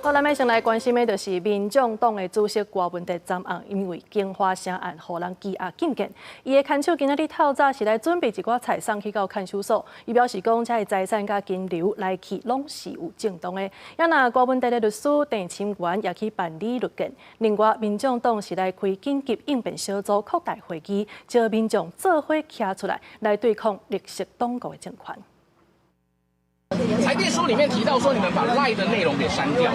好，咱欲先來關心的就是民眾黨的主席郭文哲昨暗因為京華城案，予人羈押禁見。伊的看守今仔日透早是來準備一寡菜送去到看守所。伊表示講，這个財產佮金流來去攏是有正當的。啊若郭文哲的律師鄭欽元也去辦理律見。另外，民眾黨是來開緊急應變小組擴大會議，召民眾做伙徛出來，來對抗綠色黨國的政權。裁定書裡面提到說，你們把 LINE 的內容給刪掉。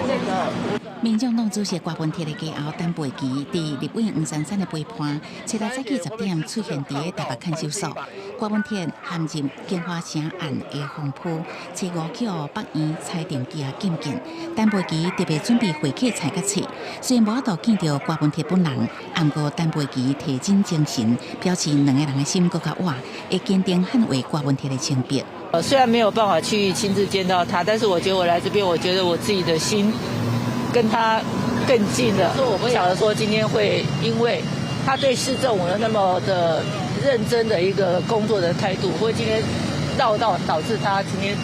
民眾黨主席郭文鐵的家後陳培基，佇立委黃珊珊的陪伴，七日早起10點出現佇台北看守所。郭文鐵陷入京華城案的風波，初五去予北院裁定羈押禁見。陳培基特別準備會客菜佮冊，雖然無法度見著郭文鐵本人，毋過陳培基提振精神，表示兩個人的心閣較倚，會堅定捍衛郭文鐵的清白。雖然沒有辦法去親自見到他，但是我覺得我來這邊，我覺得我自己的心跟他更近了。我不曉得說今天會因為他對市政府的那麼的認真的一個工作的態度，會今天到導致他今天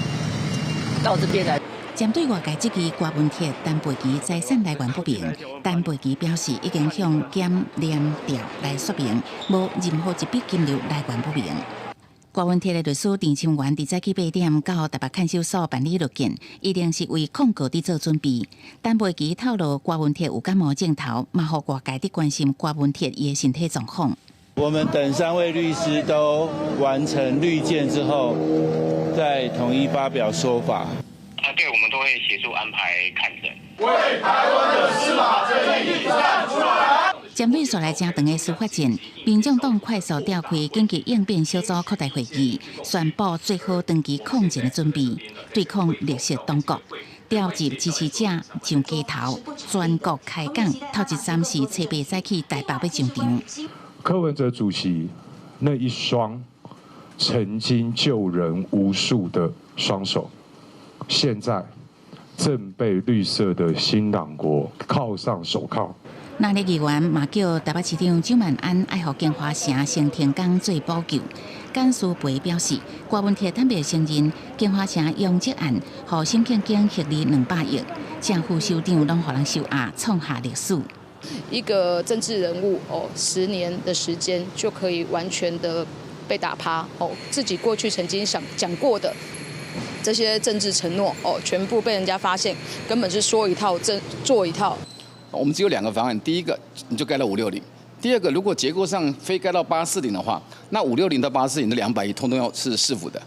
到這邊來。針對外界質疑郭文鐵、陳培基財產來源不明，陳培基表示已經向檢驗調來說明，無任何一筆金流來源不明。郭文鐵的律師鄭欽元佇早起8點到台北看守所辦理律見，一定是為控告佇做準備。陳培基透露，郭文鐵有感冒症頭，嘛予外界佇關心郭文鐵伊的身體狀況。我們等三位律師都完成律見之後，再統一發表說法。啊，對，我們都會協助安排看診。為台灣的司法正義站出來。針對紲來誠長的司法戰，民眾黨快速召開緊急應變小組擴大會議，宣布做好長期抗戰的準備，對抗綠色黨國。調集支持者上街頭，全國開講，頭一站是初八早起台北欲上場。柯文哲主席那一雙曾經救人無數的雙手，現在正被綠色的新黨國銬上手銬。那立議員嘛叫台北市長蔣萬安愛予京華城先停工做補救。簡舒培表示，郭文鐵坦白承認京華城擁擠案，予沈慶京獲利200億，正副首長攏予人收押，創下歷史。一個政治人物哦，10年的時間就可以完全的被打趴哦，自己過去曾經想講過的這些政治承諾哦，全部被人家發現，根本是說一套真做一套。我們只有兩個方案，第一個你就蓋到560，第二個如果結構上非蓋到840的話，那五六零到八四零的200億通通要是市府的。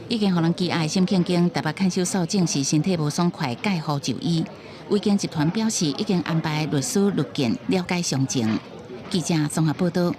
已經予人羈押沈慶京，台北看守所證實身體無爽快，蓋號就醫。維京集團表示已經安排律師律見了解詳情。記者綜合報道。